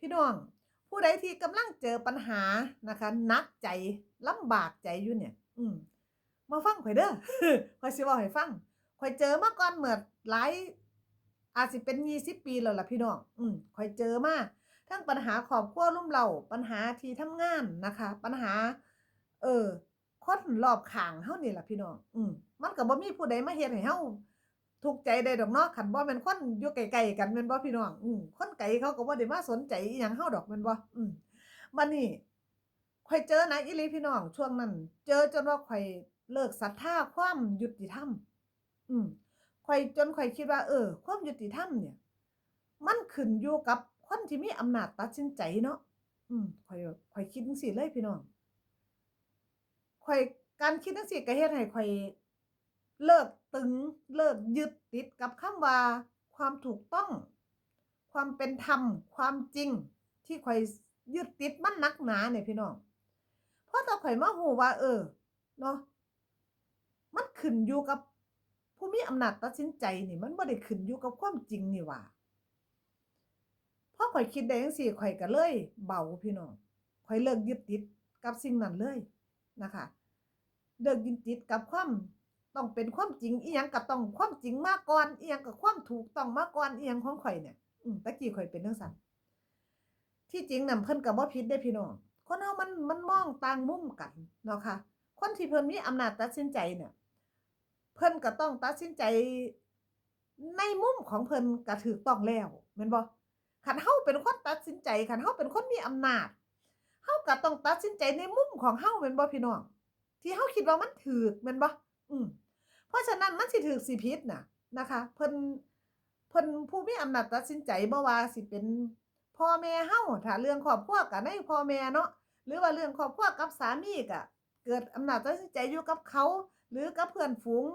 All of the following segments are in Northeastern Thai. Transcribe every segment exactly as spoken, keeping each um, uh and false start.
พี่น้อง ผู้ใดที่กำลังเจอปัญหานะคะ หนักใจ ลำบากใจอยู่เนี่ย อืม มาฟังข่อยเด้อ ข่อยสิเว้าให้ฟัง ข่อยเจอมาก่อนเมื่อหลาย อาจสิเป็นยี่สิบปีแล้วล่ะพี่น้อง อืม ข่อยเจอมา ทั้งปัญหาครอบครัวล้มเหลา ปัญหาที่ทำงานนะคะ ปัญหา เออ คนรอบข้างเฮานี่ล่ะพี่น้อง อืม มันก็บ่มีผู้ใดมาเฮ็ดให้เฮาทุกข์ใจได้ดอกเนาะ คันบ่แม่นคนอยู่ใกล้ๆกันแม่นบ่พี่น้อง อืม คนไกลเขาก็บ่ได้มาสนใจอิหยังเฮาดอกแม่นบ่ อืม บัดนี้ ข่อยเจอหนักอีหลีพี่น้อง ช่วงนั้น เจอจนว่าข่อยเลิกศรัทธาความยุติธรรม อืม ข่อย จนข่อยคิดว่า เออ ความยุติธรรมเนี่ย มันขึ้นอยู่กับคนที่มีอำนาจตัดสินใจเนาะ อืม ข่อย ข่อยคิดจั่งซี้เลยพี่น้อง ข่อย การคิดจั่งซี้ก็เฮ็ดให้ข่อยเลิกตึง เลิกยึดติดกับคำว่าความถูกต้อง ความเป็นธรรม ความจริง ที่ข่อยยึดติดมันหนักหนาเนี่ยพี่น้อง พอแต่ข่อยมาฮู้ว่า เออ เนาะ มันขึ้นอยู่กับผู้มีอำนาจตัดสินใจนี่ มันบ่ได้ขึ้นอยู่กับความจริงนี่หว่า พอข่อยคิดได้จั่งซี้ ข่อยก็เลยเบาพี่น้อง ข่อยเลิกยึดติดกับสิ่งนั้นเลยนะคะ เลิกยึดติดกับความต้องเป็นความจริง อิหยังก็ต้องความจริงมาก่อน อิหยังก็ความถูกต้องมาก่อน อิหยังของข่อยเนี่ย อืม แต่กี้ข่อยเป็นจั่งซั้น ที่จริงน่ะเพิ่นก็บ่ผิดเด้พี่น้อง คนเฮามัน มันมองต่างมุมกันเนาะค่ะ คนที่เพิ่นมีอำนาจตัดสินใจเนี่ย เพิ่นก็ต้องตัดสินใจในมุมของเพิ่นก็ถูกต้องแล้ว แม่นบ่ คันเฮาเป็นคนตัดสินใจ คันเฮาเป็นคนมีอำนาจ เฮาก็ต้องตัดสินใจในมุมของเฮา แม่นบ่พี่น้อง ที่เฮาคิดว่ามันถูก แม่นบ่ อืม เพราะฉะนั้นมันสิถูกสิผิดน่ะนะคะ เพิ่น เพิ่นผู้มีอำนาจตัดสินใจ บ่ว่าสิเป็นพ่อแม่เฮา ถ้าเรื่องครอบครัวก็ในพ่อแม่เนาะ หรือว่าเรื่องครอบครัวกับสามีก็เกิดอำนาจตัดสินใจอยู่กับเขา หรือกับเพื่อนฝูง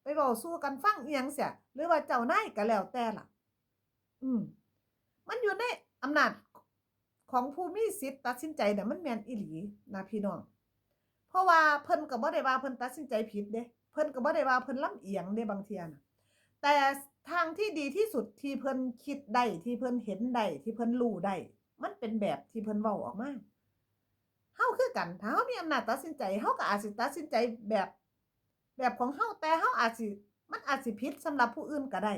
ไปเว้าสู่กันฟังอิหยังซี้ หรือว่าเจ้านายก็แล้วแต่ล่ะ อืม มันอยู่ในอำนาจของผู้มีสิทธิ์ตัดสินใจน่ะ มันแม่นอีหลีนะพี่น้อง เพราะว่าเพิ่นก็บ่ได้ว่าเพิ่นตัดสินใจผิดเด้ เพิ่นก็บ่ได้ว่าเพิ่นลำเอียงเด้บางเทื่อน่ะ แต่ทางที่ดีที่สุดที่เพิ่นคิดได้ ที่เพิ่นเห็นได้ ที่เพิ่นรู้ได้ มันเป็นแบบที่เพิ่นเว้าออกมา เฮาคือกัน ถ้าเฮามีอำนาจตัดสินใจ เฮาก็อาจสิตัดสินใจแบบ แบบของเฮา แต่เฮาอาจสิ มันอาจสิผิดสำหรับผู้อื่นก็ได้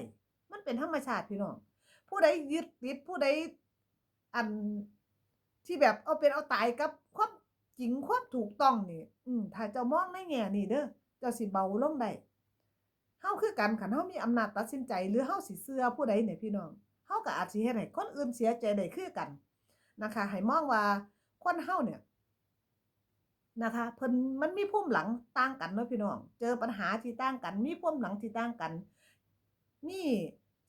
มันเป็นธรรมชาติพี่น้อง ผู้ใดยึดติด ผู้ใด อัน ที่แบบเอาเป็นเอาตายกับความจริง ความถูกต้องนี่ อืม ถ้าเจ้ามองในแง่นี้เด้อ เจ้าสิเบาลงได้ เฮาคือกัน คันเฮามีอำนาจตัดสินใจ หรือเฮาสิเชื่อผู้ใดเนี่ยพี่น้อง เฮาก็อาจสิเฮ็ดให้คนอื่นเสียใจได้คือกันนะคะ ให้มองว่าคนเฮาเนี่ย นะคะ เพิ่น มันมีภูมิหลังต่างกันเนาะพี่น้อง เจอปัญหาที่ต่างกัน มีภูมิหลังที่ต่างกัน มี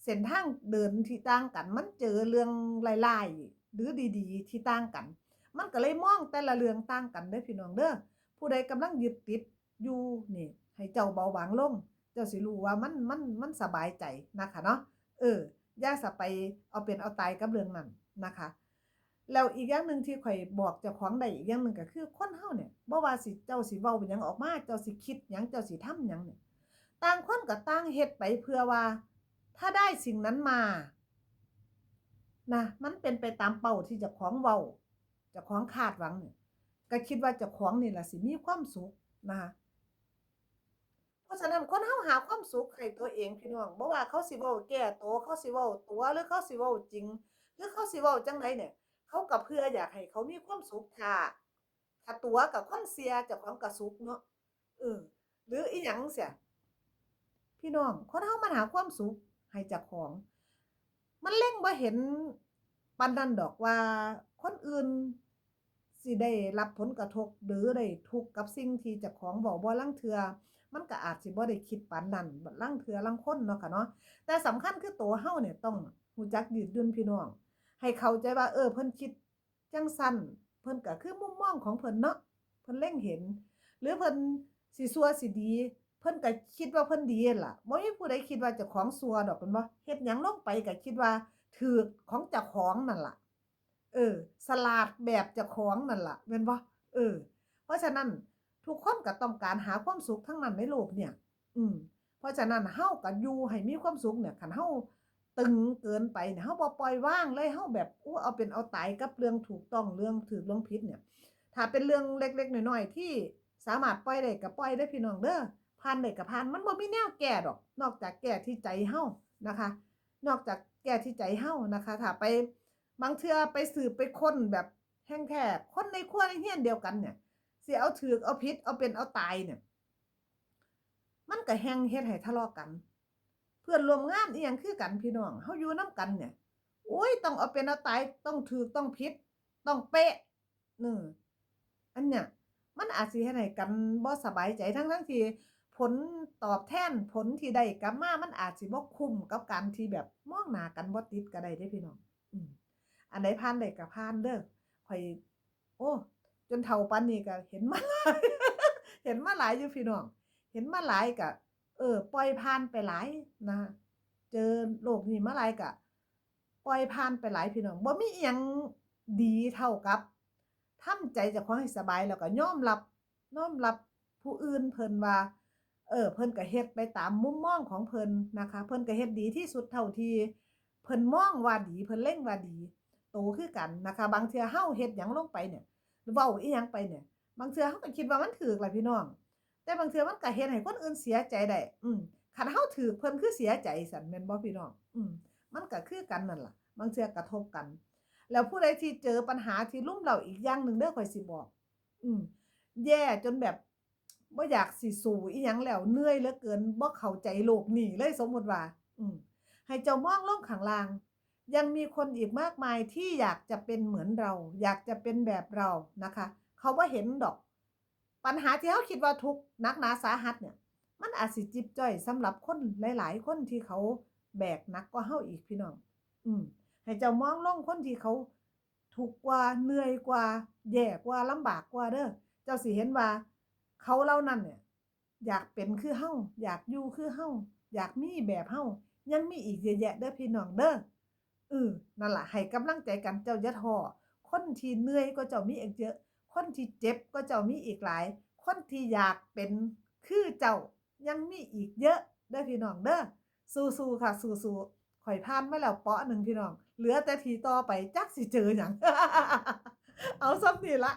เส้นทางเดินที่ต่างกัน มันเจอเรื่องร้ายๆ หรือดีๆ ที่ต่างกัน มันก็เลยมองแต่ละเรื่องต่างกันเด้อพี่น้องเด้อ ผู้ใดกำลังยึดติดอยู่นี่ ให้เจ้าเบาบางลง เจ้าสิรู้ว่ามัน มัน มันสบายใจนะคะเนาะ เออ อย่าสะไปเอาเป็นเอาตายกับเรื่องนั้นนะคะ แล้วอีกอย่างหนึ่งที่ข่อยบอกเจ้าของได้อีกอย่างหนึ่งก็คือ คนเฮาเนี่ย บ่ว่าสิ เจ้าสิเว้าหยังออกมา เจ้าสิคิดหยัง เจ้าสิทำหยังเนี่ย ต่างคนก็ต่างเฮ็ดไปเพื่อว่า ถ้าได้สิ่งนั้นมา นะ มันเป็นไปตามเป้าที่เจ้าของเว้า เจ้าของคาดหวังเนี่ย ก็คิดว่าเจ้าของนี่ล่ะสิมีความสุขนะคะ เพราะฉะนั้นคนเฮาหาความสุขให้ตัวเองพี่น้อง บ่ว่าเขาสิเว้าแก้ตัว เขาสิเว้าตั๋ว หรือเขาสิเว้าจริง หรือเขาสิเว้าจั่งใดเนี่ย เขาก็เพื่ออยากให้เขามีความสุข ถ้า ถ้าตั๋วกับคนเชื่อเจ้าของก็สุขเนาะ เออ หรืออีหยังจั่งซี้ พี่น้อง คนเฮามันหาความสุขให้เจ้าของ มันเล็งบ่เห็นปานนั้นดอกว่าคนอื่นสิได้รับผลกระทบ หรือได้ทุกข์กับสิ่งที่เจ้าของเว้า บ่ลางเทื่อมันก็อาจสิบ่ได้คิดปานนั้น ลางเทื่อลางคนเนาะค่ะเนาะ แต่สำคัญคือตัวเฮาเนี่ยต้องรู้จักยืดหยุ่นพี่น้อง ให้เข้าใจว่า เออ เพิ่นคิดจั่งซั้น เพิ่นก็คือมุมมองของเพิ่นเนาะ เพิ่นเล็งเห็น หรือเพิ่นสิชั่วสิดี เพิ่นก็คิดว่าเพิ่นดีนั่นล่ะ บ่มีผู้ใดคิดว่าเจ้าของชั่วดอก แม่นบ่ เฮ็ดหยังลงไปก็คิดว่าถูกของเจ้าของนั่นล่ะ เออ ฉลาดแบบเจ้าของนั่นล่ะ แม่นบ่ เออ เพราะฉะนั้นทุกคนก็ต้องการหาความสุขทั้งนั้นในโลกเนี่ย อืม เพราะฉะนั้นเฮาก็อยู่ให้มีความสุขเนี่ย คันเฮา ตึงเกินไปเนี่ย เฮาบ่ปล่อยวางเลย เฮาแบบ อู้ เอาเป็นเอาตายกับเรื่องถูกต้อง เรื่องถูกเรื่องผิดเนี่ย ถ้าเป็นเรื่องเล็กๆน้อยๆที่สามารถปล่อยได้ก็ปล่อยเด้อพี่น้องเด้อ ผ่านได้ก็ผ่าน มันบ่มีแนวแก้ดอก นอกจากแก้ที่ใจเฮานะคะ นอกจากแก้ที่ใจเฮานะคะ ถ้าไป บางเทื่อไปสืบไปค้นแบบแฮ่งแท้ คนในครัวในเฮือนเดียวกันเนี่ย สิเอาถูกเอาผิด เอาเป็นเอาตายเนี่ย มันก็แฮ่งเฮ็ดให้ทะเลาะกัน เพื่อนร่วมงานอีหยังคือกันพี่น้อง เฮาอยู่นำกันเนี่ย โอ๊ย ต้องเอาเป็นเอาตาย ต้องถูกต้องผิด ต้องเป๊ะ เออ อันเนี้ย มันอาจสิเฮ็ดให้กันบ่สบายใจ ทั้งๆที่ผลตอบแทน ผลที่ได้กลับมา มันอาจสิบ่คุ้มกับการที่แบบมองหน้ากันบ่ติดก็ได้เด้พี่น้อง อืม อันใดผ่านได้ก็ผ่านเด้อ ข้อย โอ้ จนเฒ่าปานนี้ก็เห็นมาหลาย เห็นมาหลายอยู่พี่น้อง เห็นมาหลายก็ เออ ปล่อยผ่านไปหลายนะ เจอโลกนี้มาหลายก็ ปล่อยผ่านไปหลายพี่น้อง บ่มีอิหยังดีเท่ากับทำใจเจ้าของให้สบาย แล้วก็ยอมรับ ยอมรับผู้อื่นเพิ่นว่า เออ เพิ่นก็เฮ็ดไปตามมุมมองของเพิ่นนะคะ เพิ่นก็เฮ็ดดีที่สุดเท่าที่เพิ่นมองว่าดี เพิ่นเล็งว่าดี โตคือกันนะคะ บางเทื่อเฮาเฮ็ดหยังลงไปเนี่ย เว้าอิหยังไปเนี่ย บางเทื่อเฮาก็คิดว่ามันถูกล่ะพี่น้อง แต่บางเทื่อมันก็เฮ็ดให้คนอื่นเสียใจได้ อืม คันเฮาถูกเพิ่นคือเสียใจซั้น แม่นบ่พี่น้อง อืม มันก็คือกันนั่นล่ะ บางเทื่อกระทบกัน แล้วผู้ใดที่เจอปัญหาที่รุมเร้าอีกอย่างหนึ่งเด้อ ข้อยสิบอก อืม แย่จนแบบบ่อยากสิสู้อิหยังแล้ว เหนื่อยเหลือเกิน บ่เข้าใจโลกนี้เลย สมมุติว่า อืม ให้เจ้ามองลงข้างล่าง ยังมีคนอีกมากมายที่อยากจะเป็นเหมือนเรา อยากจะเป็นแบบเรานะคะ เขาบ่เห็นดอก ปัญหาที่เฮาคิดว่าทุกข์หนักหนาสาหัสเนี่ย มันอาจสิจิ๊บจ้อยสำหรับคนหลายๆคนที่เขาแบกหนักกว่าเฮาอีกพี่น้อง อืม ให้เจ้ามองลงคนที่เขาทุกข์กว่า เหนื่อยกว่า แย่กว่า ลำบากกว่าเด้อ เจ้าสิเห็นว่าเขาเหล่านั้นเนี่ย อยากเป็นคือเฮา อยากอยู่คือเฮา อยากมีแบบเฮา ยังมีอีกเยอะแยะเด้อพี่น้องเด้อ เออ นั่นล่ะ ให้กำลังใจกัน เจ้าอย่าท้อ คนที่เหนื่อยกว่าเจ้ามีอีกเยอะ คนที่เจ็บกว่าเจ้ามีอีกหลาย คนที่อยากเป็นคือเจ้ายังมีอีกเยอะเด้อพี่น้องเด้อ สู้ๆค่ะ สู้ๆ ข้อยผ่านมาแล้วเปาะหนึ่งพี่น้อง เหลือแต่ทีต่อไปจักสิเจอหยัง เอาส่ำนี้ละ